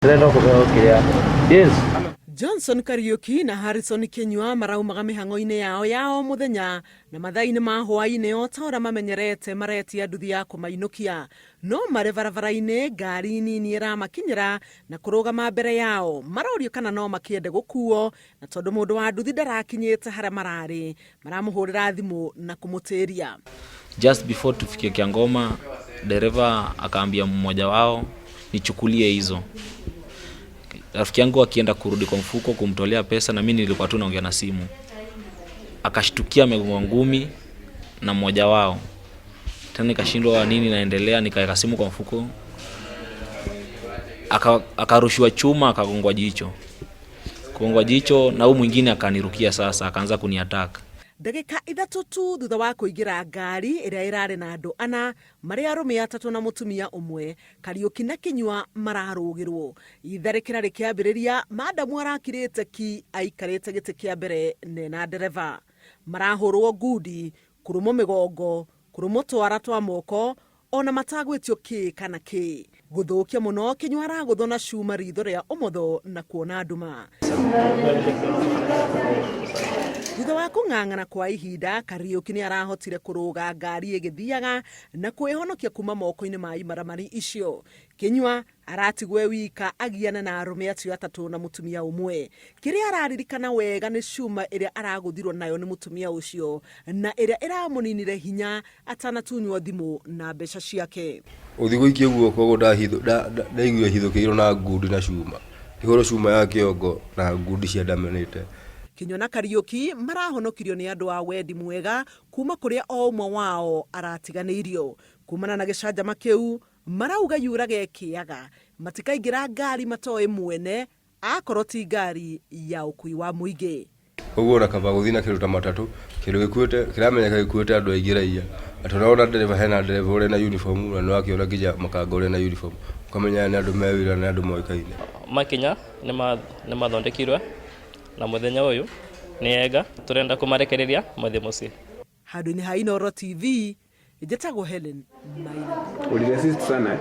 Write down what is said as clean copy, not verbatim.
Ndĩrenda kũheo kĩrĩa. Yes. Johnson Kariuki na Harrison Kinyua maraumaga mĩhang'o-inĩ yao ya o mũthenya na mathaa-inĩ ma hwaĩ-inĩ o ta ũrĩa mamenyerete maretia nduthi ya kũmainũkia. No marĩ barabara-inĩ ngari nini ĩramakinyĩra na kũrũgama mbere yao. Marorio kana no makĩende gũkuo na tondũ mũndũ wa nduthi ndarakinyĩte harĩa mararĩ maramũhũrĩra thimũ na kũmũtĩria. Just before tufikie Kiangoma, dereva akaambia mmoja wao, nichukulie hizo. Rafiki yangu akienda kurudi kwa mfuko kumtolea pesa, na mimi nilikuwa tu naongea na simu, akashtukia amegongwa ngumi na mmoja wao. Tena nikashindwa nini naendelea, nikaweka simu kwa mfuko, akarushiwa chuma, akagongwa jicho, kugongwa jicho, na huyu mwingine akanirukia sasa, akaanza kuniattack. Ndagĩka 3 tu thutha wa kũingĩra ngari ĩrĩa ĩrarĩ na andũ ana marĩ arũme atatũ na mũtumia ũmwe, Kariũki na Kinyua mararũgĩrwo. Itharĩkĩra rĩkĩambĩrĩria, madamu arakirĩte ki aikarĩte gĩtĩ kĩa mbere nena ndereba. Marahũrwo ngundi, kũrũmwo mĩgongo, kũrũmwo twara twa moko, ona matagwĩtio kĩ kana kĩ. Gũthũkia mũno, Kinyua aragũthwo na cuma ritho rĩa ũmotho na kuona nduma. Thutha wa kũng'ang'ana kwa ihinda, Kariũki nĩ arahotire kũrũga ngari ĩgĩthiaga na kwĩhonokia kuma moko-inĩ ma imaramari icio. Kinyua aratigwo e wika agiane na arũme acio atatũ na mũtumia ũmwe. Kĩrĩa araririkana wega nĩ cuma ĩrĩa aragũthirwo nayo nĩ mũtumia ũcio na ĩrĩa ĩramũninire hinya atanatunywo thimũ na mbeca ciake. Ũthiĩ gũikia guoko ũguo ndaigua hithũkĩirwo na ngundi na cuma. Ngĩhũrwo cuma ya kĩongo na ngundi ciandamenete. Kinyua na Kariũki marahonokirio nĩ andũ a wendi mwega kuma kũrĩa o ũmwe wao aratiganĩirio. Kumana na gĩcanjama kĩu, marauga yurage ĩkĩaga, matikaingĩra ngari matoĩ mwene akorwo ti ngari ya ũkui wa mũingĩ. Ũguo ona kaba gũthiĩ na kĩndũ ta matatũ, kĩndũ gĩkuĩte, kĩramenyeka gĩkuĩte andũ aingĩ raia. Na tũrona ndereba hena ndereba ũrĩ na uniform na nĩwakĩona nginya makanga ũrĩ na uniform. Ũkamenya aya nĩ andũ me wĩra na nĩ andũ moĩkaine. Makinya nĩ mathondekirwe na mũthenya ũyũ nĩ ega tũrenda kũmarekereria mathiĩ mũciĩ. Handũ-inĩ ha Inooro TV, njĩtagwo Helen Maina. Uliresist sana.